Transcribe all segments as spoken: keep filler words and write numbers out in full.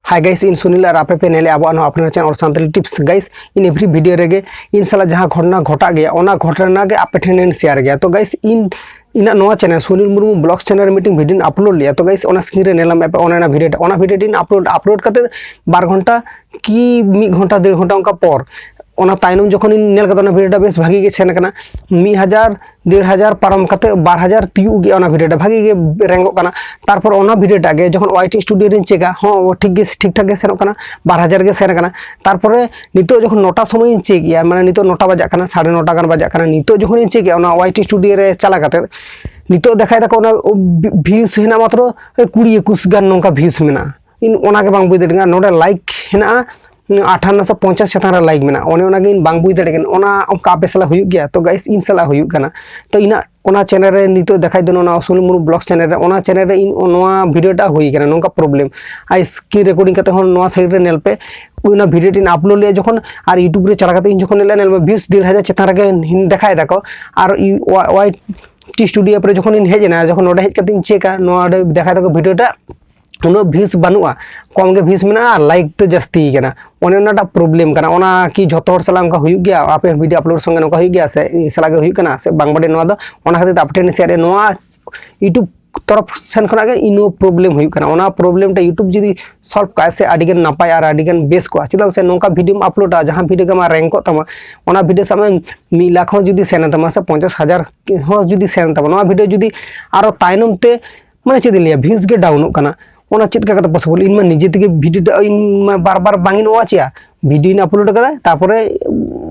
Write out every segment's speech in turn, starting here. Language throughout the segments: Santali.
Hi guys, ᱤᱧ ᱥᱩᱱᱤᱞ ᱟᱨ ᱟᱯᱮ ᱯᱮ ᱧᱮᱞᱮᱫᱼᱟ ᱟᱵᱚᱣᱟᱜ ᱱᱚᱣᱟ ᱟᱯᱱᱟᱨ channel All Santali Tips᱾ Guys, ᱤᱧ every video ᱨᱮᱜᱮ ᱤᱧ ᱥᱟᱞᱟᱜ ᱡᱟᱦᱟᱸ ᱜᱷᱚᱴᱚᱱᱟ ᱜᱷᱚᱴᱟᱜ ᱜᱮᱭᱟ, ᱚᱱᱟ ᱜᱷᱚᱴᱚᱱᱟ ᱜᱮ ᱟᱯᱮ ᱴᱷᱮᱱ ᱤᱧ share ᱜᱮᱭᱟ᱾ ᱛᱚ guys, ᱤᱧ ᱤᱧᱟᱹᱜ ᱱᱚᱣᱟ channel, Sunil Murmu Vlogs channel ᱨᱮ ᱢᱤᱫᱴᱮᱱ video ᱤᱧ upload ᱞᱮᱫᱼᱟ᱾ ᱛᱚ guys, ᱚᱱᱟ screen ᱨᱮ ᱧᱮᱞᱟᱢ ᱯᱮ, ᱚᱱᱟ ᱚᱱᱟ video ᱴᱟ, ᱚᱱᱟ video ᱴᱟ ᱤᱧ upload upload ᱠᱟᱛᱮ ᱵᱟᱨ ᱜᱷᱚᱱᱴᱟ ᱠᱤ ᱢᱤᱫ ᱜᱷᱚᱱᱴᱟ ᱰᱮᱲ ᱜᱷᱚᱱᱴᱟ ᱚᱱᱠᱟ ᱯᱚᱨ, ᱚᱱᱟ ᱛᱟᱭᱱᱚᱢ ᱡᱚᱠᱷᱚᱱ ᱤᱧ ᱧᱮᱞ ᱠᱮᱫᱟ, ᱚᱱᱟ video ᱴᱟ ᱵᱮᱥ ᱵᱷᱟᱜᱤ ᱜᱮ ᱥᱮᱱ ᱠᱟᱱᱟ, ᱢᱤᱫ ᱦᱟᱡᱟᱨ ᱰᱮᱲ ᱦᱟᱡᱟᱨ ᱯᱟᱨᱚᱢ ᱠᱟᱛᱮ ᱵᱟᱨ ᱦᱟᱡᱟᱨ ᱛᱤᱭᱩᱜ ᱜᱮᱭᱟ, ᱚᱱᱟ video ᱴᱟ ᱵᱷᱟᱜᱤ ᱜᱮ ᱨᱮᱝᱠᱚᱜ ᱠᱟᱱᱟ᱾ ᱛᱟᱨᱯᱚᱨ ᱚᱱᱟ video ᱴᱟ ᱜᱮ ᱡᱚᱠᱷᱚᱱ ᱳᱣᱟᱭ ᱴᱤ ᱥᱴᱩᱰᱤᱭᱳ ᱨᱤᱧ ᱪᱮᱠᱟ, ᱦᱚᱸ ᱴᱷᱤᱠ ᱜᱮ, ᱴᱷᱤᱠ ᱴᱷᱟᱠ ᱜᱮ ᱥᱮᱱᱚᱜ ᱠᱟᱱᱟ, ᱵᱟᱨ ᱦᱟᱡᱟᱨ ᱜᱮ ᱥᱮᱱ ᱠᱟᱱᱟ᱾ ᱛᱟᱨᱯᱚᱨᱮ ᱱᱤᱛᱚᱜ ᱡᱚᱠᱷᱚᱱ ᱱᱚᱴᱟ ᱥᱚᱢᱚᱭ ᱤᱧ ᱪᱮᱠ ᱮᱜᱼᱟ, ᱢᱟᱱᱮ ᱱᱤᱛᱚᱜ ᱱᱚᱴᱟ ᱵᱟᱡᱟᱜ ᱠᱟᱱᱟ, ᱥᱟᱲᱮ ᱱᱚᱴᱟ ᱜᱟᱱ ᱵᱟᱡᱟᱜ ᱠᱟᱱᱟ, ᱱᱤᱛᱚᱜ ᱡᱚᱠᱷᱚᱱ ᱤᱧ ᱪᱮᱠ ᱮᱜᱼᱟ ᱚᱱᱟ ᱳᱣᱟᱭ ᱴᱤ ᱥᱴᱩᱰᱤᱭᱳ ᱨᱮ ᱪᱟᱞᱟᱣ ᱠᱟᱛᱮ, ᱱᱤᱛᱚᱜ ᱫᱮᱠᱷᱟᱭ ᱫᱟᱠᱚ ᱚᱱᱟ ᱵᱷᱤᱭᱩᱥ ᱦᱮᱱᱟᱜ ᱢᱟᱛᱨᱚ ᱠᱩᱲᱤ ᱮᱠᱩᱥ ᱜᱟᱱ ᱱᱚᱝᱠᱟ ᱵᱷᱤᱭᱩᱥ ᱢᱮᱱᱟᱜᱼᱟ᱾ ᱤᱧ ᱚᱱᱟᱜᱮ ᱵᱟᱝ ᱵᱩᱡᱽ ᱫᱟᱲᱮᱭᱟᱜ ᱠᱟᱱᱟ᱾ ᱱᱚᱰᱮ ᱞᱟᱭᱤᱠ ᱦᱮᱱᱟᱜᱼᱟ ᱟᱴᱷᱟᱱᱱᱚ ᱥᱮ ᱯᱚᱧᱪᱟᱥ ᱪᱮᱛᱟᱱ ᱨᱮ ᱞᱟᱭᱤᱠ ᱢᱮᱱᱟᱜᱼᱟ᱾ ᱚᱱᱮ ᱚᱱᱟᱜᱮ ᱤᱧ ᱵᱟᱝ ᱵᱩᱡᱽ ᱫᱟᱲᱮᱭᱟᱜ ᱠᱟᱱᱟ, ᱚᱱᱟ ᱚᱱᱠᱟ ᱟᱯᱮ ᱥᱟᱞᱟᱜ ᱦᱩᱭᱩᱜ ᱜᱮᱭᱟ? ᱛᱚ guys, ᱤᱧ ᱥᱟᱞᱟᱜ ᱦᱩᱭᱩᱜ ᱠᱟᱱᱟ᱾ ᱛᱚ ᱤᱧᱟᱹᱜ ᱚᱱᱟ channel ᱨᱮ ᱱᱤᱛᱚᱜ ᱫᱮᱠᱷᱟᱭ ᱫᱚ ᱱᱚᱣᱟ ᱥᱩᱱᱤᱞ ᱢᱩᱨᱢᱩ Vlogs channel ᱨᱮ, ᱚᱱᱟ channel ᱨᱮ ᱤᱧ ᱱᱚᱣᱟ video ᱴᱟ ᱦᱩᱭ ᱠᱟᱱᱟ, ᱱᱚᱝᱠᱟ problem᱾ ᱟᱨ screen recording ᱠᱟᱛᱮ ᱦᱚᱸ ᱱᱚᱣᱟ side ᱨᱮ ᱧᱮᱞ ᱯᱮ, ᱚᱱᱟ video ᱴᱟ ᱤᱧ upload ᱞᱮᱫᱼᱟ ᱡᱚᱠᱷᱚᱱ, ᱟᱨ YouTube ᱨᱮ ᱪᱟᱞᱟᱣ ᱠᱟᱛᱮ ᱤᱧ ᱡᱚᱠᱷᱚᱱ ᱧᱮᱞᱟ, ᱧᱮᱞ ᱢᱮ ᱵᱷᱤᱭᱩᱥ ᱰᱮᱲ ᱦᱟᱡᱟᱨ ᱪᱮᱛᱟᱱ ᱨᱮᱜᱮ ᱫᱮᱠᱷᱟᱭ ᱫᱟᱠᱚ᱾ ᱟᱨ ᱳᱣᱟᱭ ᱴᱤ ᱥᱴᱩᱰᱤᱭᱳ ᱟᱯ ᱨᱮ ᱡᱚᱠᱷᱚᱱ ᱤᱧ ᱦᱮᱡ ᱮᱱᱟ, ᱡᱚᱠᱷᱚᱱ ᱱᱚᱰᱮ ᱦᱮᱡ ᱠᱟᱛᱮ ᱤᱧ ᱪᱮᱠᱟ, ᱱᱚᱣᱟ ᱚᱸᱰᱮ ᱫᱮᱠᱷᱟᱭ ᱫᱟᱠᱚ video ᱴᱟ ᱩᱱᱟᱹᱜ ᱵᱷᱤᱭᱩᱥ ᱵᱟᱹᱱᱩᱜᱼᱟ, ᱠᱚᱢ ᱜᱮ ᱵᱷᱤᱭᱩᱥ ᱢᱮᱱᱟᱜᱼᱟ ᱟᱨ ᱞᱟᱭᱤᱠ ᱫᱚ ᱡᱟᱹᱥᱛᱤ ᱠᱟᱱᱟ᱾ ᱚᱱᱮ ᱚᱱᱟᱴᱟᱜ problem ᱠᱟᱱᱟ᱾ ᱚᱱᱟ ᱠᱤ ᱡᱷᱚᱛᱚ ᱦᱚᱲ ᱥᱟᱞᱟᱜ ᱚᱱᱠᱟ ᱦᱩᱭᱩᱜ ᱜᱮᱭᱟ? ᱟᱯᱮ video upload ᱥᱚᱸᱜᱮ ᱱᱚᱝᱠᱟ ᱦᱩᱭᱩᱜ ᱜᱮᱭᱟ ᱥᱮ ᱤᱧ ᱥᱟᱞᱟᱜ ᱜᱮ ᱦᱩᱭᱩᱜ ᱠᱟᱱᱟ ᱥᱮ ᱵᱟᱝ ᱵᱟᱰᱟᱭ? ᱱᱚᱣᱟ ᱫᱚ ᱚᱱᱟ ᱠᱷᱟᱹᱛᱤᱨ ᱛᱮ ᱟᱯᱮ ᱴᱷᱮᱱ share ᱮ, ᱱᱚᱣᱟ YouTube ᱛᱚᱨᱚᱯ ᱥᱮᱱ ᱠᱷᱚᱱᱟᱜ ᱜᱮ ᱤᱧ ᱱᱚᱣᱟ problem ᱦᱩᱭᱩᱜ ᱠᱟᱱᱟ᱾ ᱚᱱᱟ problem ᱴᱟ YouTube ᱡᱩᱫᱤ solve ᱠᱟᱜᱼᱟ ᱥᱮ ᱟᱹᱰᱤᱜᱟᱱ ᱱᱟᱯᱟᱭ ᱟᱨ ᱟᱹᱰᱤᱜᱟᱱ ᱵᱮᱥ ᱠᱚᱜᱼᱟ᱾ ᱪᱮᱫᱟᱜ ᱥᱮ ᱱᱚᱝᱠᱟ videoᱢ uploadᱟ, ᱡᱟᱦᱟᱸ video ᱜᱮ ᱟᱢᱟᱜ ᱨᱮᱝᱠᱚᱜ ᱛᱟᱢᱟ, ᱚᱱᱟ video ᱥᱟᱵ ᱢᱮ ᱢᱤᱫ ᱞᱟᱠᱷ ᱦᱚᱸ ᱡᱩᱫᱤ ᱥᱮᱱ ᱮᱱ ᱛᱟᱢᱟ ᱥᱮ ᱯᱚᱧᱪᱟᱥ ᱦᱟᱡᱟᱨ ᱦᱚᱸ ᱡᱩᱫᱤ ᱥᱮᱱ ᱮᱱ ᱛᱟᱢᱟ, ᱱᱚᱣᱟ video ᱡᱩᱫᱤ ᱟᱨᱚ ᱛᱟᱭᱱᱚᱢ ᱛᱮ, ᱢᱟᱱᱮ ᱪᱮᱫ ᱤᱧ ᱞᱟᱹᱭᱟ, ᱵᱷᱤᱭᱩᱥ ᱜᱮ ᱰᱟᱣᱩᱱᱚᱜ ᱠᱟᱱᱟ᱾ ᱚᱱᱟ ᱪᱮᱫ ᱞᱮᱠᱟ ᱠᱟᱛᱮ possible? ᱤᱧ ᱢᱟ ᱱᱤᱡᱮ ᱛᱮᱜᱮ video ᱴᱟ ᱤᱧ ᱢᱟ ᱵᱟᱨ ᱵᱟᱨ ᱵᱟᱝ ᱤᱧ ᱚᱣᱟᱪᱮᱜᱼᱟ, video ᱤᱧ upload ᱠᱟᱫᱟ, ᱛᱟᱨᱯᱚᱨᱮ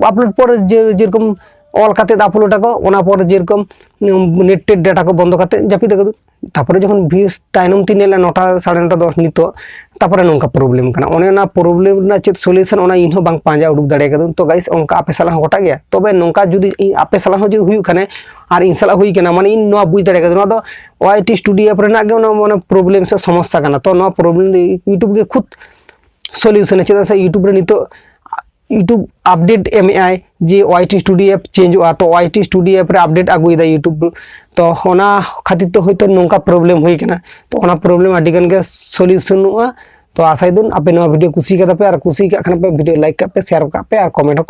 upload ᱯᱚᱨ ᱡᱮ ᱡᱮᱨᱚᱠᱚᱢ ᱚᱞ ᱠᱟᱛᱮ upload ᱟᱠᱚ, ᱚᱱᱟ ᱯᱚᱨ ᱡᱮᱨᱚᱠᱚᱢ net ᱴᱮᱴ data ᱠᱚ ᱵᱚᱱᱫᱚ ᱠᱟᱛᱮ ᱡᱟᱹᱯᱤᱫ ᱟᱠᱟᱫᱟ᱾ ᱛᱟᱨᱯᱚᱨᱮ ᱡᱚᱠᱷᱚᱱ ᱵᱷᱤᱭᱩᱥ ᱛᱟᱭᱱᱚᱢ ᱛᱤᱧ ᱧᱮᱞᱟ ᱱᱚᱴᱟ ᱥᱟᱲᱮ ᱱᱚᱴᱟ ᱫᱚᱥ ᱱᱤᱛᱚᱜ, ᱛᱟᱨᱯᱚᱨᱮ ᱱᱚᱝᱠᱟ problem ᱠᱟᱱᱟ᱾ ᱚᱱᱮ ᱚᱱᱟ problem ᱨᱮᱱᱟᱜ ᱪᱮᱫ solution, ᱚᱱᱟ ᱤᱧ ᱦᱚᱸ ᱵᱟᱝ ᱯᱟᱸᱡᱟ ᱩᱰᱩᱠ ᱫᱟᱲᱮ ᱠᱟᱫᱟᱹᱧ᱾ ᱛᱚ guys, ᱚᱱᱠᱟ ᱟᱯᱮ ᱥᱟᱞᱟᱜ ᱦᱚᱸ ᱜᱷᱚᱴᱟᱜ ᱜᱮᱭᱟ? ᱛᱚᱵᱮ ᱱᱚᱝᱠᱟ ᱡᱩᱫᱤ ᱤᱧ, ᱟᱯᱮ ᱥᱟᱞᱟᱜ ᱦᱚᱸ ᱡᱩᱫᱤ ᱦᱩᱭᱩᱜ ᱠᱷᱟᱱᱮ ᱟᱨ ᱤᱧ ᱥᱟᱞᱟᱜ ᱦᱩᱭ ᱠᱟᱱᱟ, ᱢᱟᱱᱮ ᱤᱧ ᱱᱚᱣᱟ ᱵᱩᱡᱽ ᱫᱟᱲᱮ ᱠᱟᱫᱟ, ᱱᱚᱣᱟ ᱫᱚ ᱳᱣᱟᱭ ᱴᱤ ᱥᱴᱩᱰᱤᱭᱳ ᱟᱯ ᱨᱮᱱᱟᱜ ᱜᱮ ᱚᱱᱟ ᱢᱟᱱᱮ problem ᱥᱮ ᱥᱚᱢᱚᱥᱥᱟ ᱠᱟᱱᱟ᱾ ᱛᱚ ᱱᱚᱣᱟ problem ᱫᱚ YouTube ᱜᱮ ᱠᱷᱩᱫ solution ᱮ, ᱪᱮᱫᱟᱜ ᱥᱮ YouTube ᱨᱮ ᱱᱤᱛᱚᱜ YouTube update ᱮᱢᱮᱜᱼᱟᱭ ᱡᱮ ᱳᱣᱟᱭ ᱴᱤ ᱥᱴᱩᱰᱤᱭᱳ ᱟᱯ ᱪᱮᱧᱡᱚᱜᱼᱟ, ᱛᱚ ᱳᱣᱟᱭ ᱴᱤ ᱥᱴᱩᱰᱤᱭᱳ ᱟᱯ ᱨᱮ update ᱟᱹᱜᱩᱭᱮᱫᱟ YouTube᱾ ᱛᱚ ᱚᱱᱟ ᱠᱷᱟᱹᱛᱤᱨ ᱛᱮ ᱦᱚᱭᱛᱳ ᱱᱚᱝᱠᱟ problem ᱦᱩᱭ ᱠᱟᱱᱟ᱾ ᱛᱚ ᱚᱱᱟ problem ᱟᱹᱰᱤ ᱜᱟᱱ ᱜᱮ solutionᱚᱜᱼᱟ᱾ ᱛᱚ ᱟᱥᱟᱭ ᱫᱟᱹᱧ ᱟᱯᱮ ᱱᱚᱣᱟ video ᱠᱩᱥᱤ ᱠᱟᱫᱟ ᱯᱮ, ᱟᱨ ᱠᱩᱥᱤ ᱠᱟᱜ ᱠᱷᱟᱱ ᱯᱮ video like ᱠᱟᱜ ᱯᱮ, share ᱠᱟᱜ ᱯᱮ, ᱟᱨ comment ᱦᱚᱸ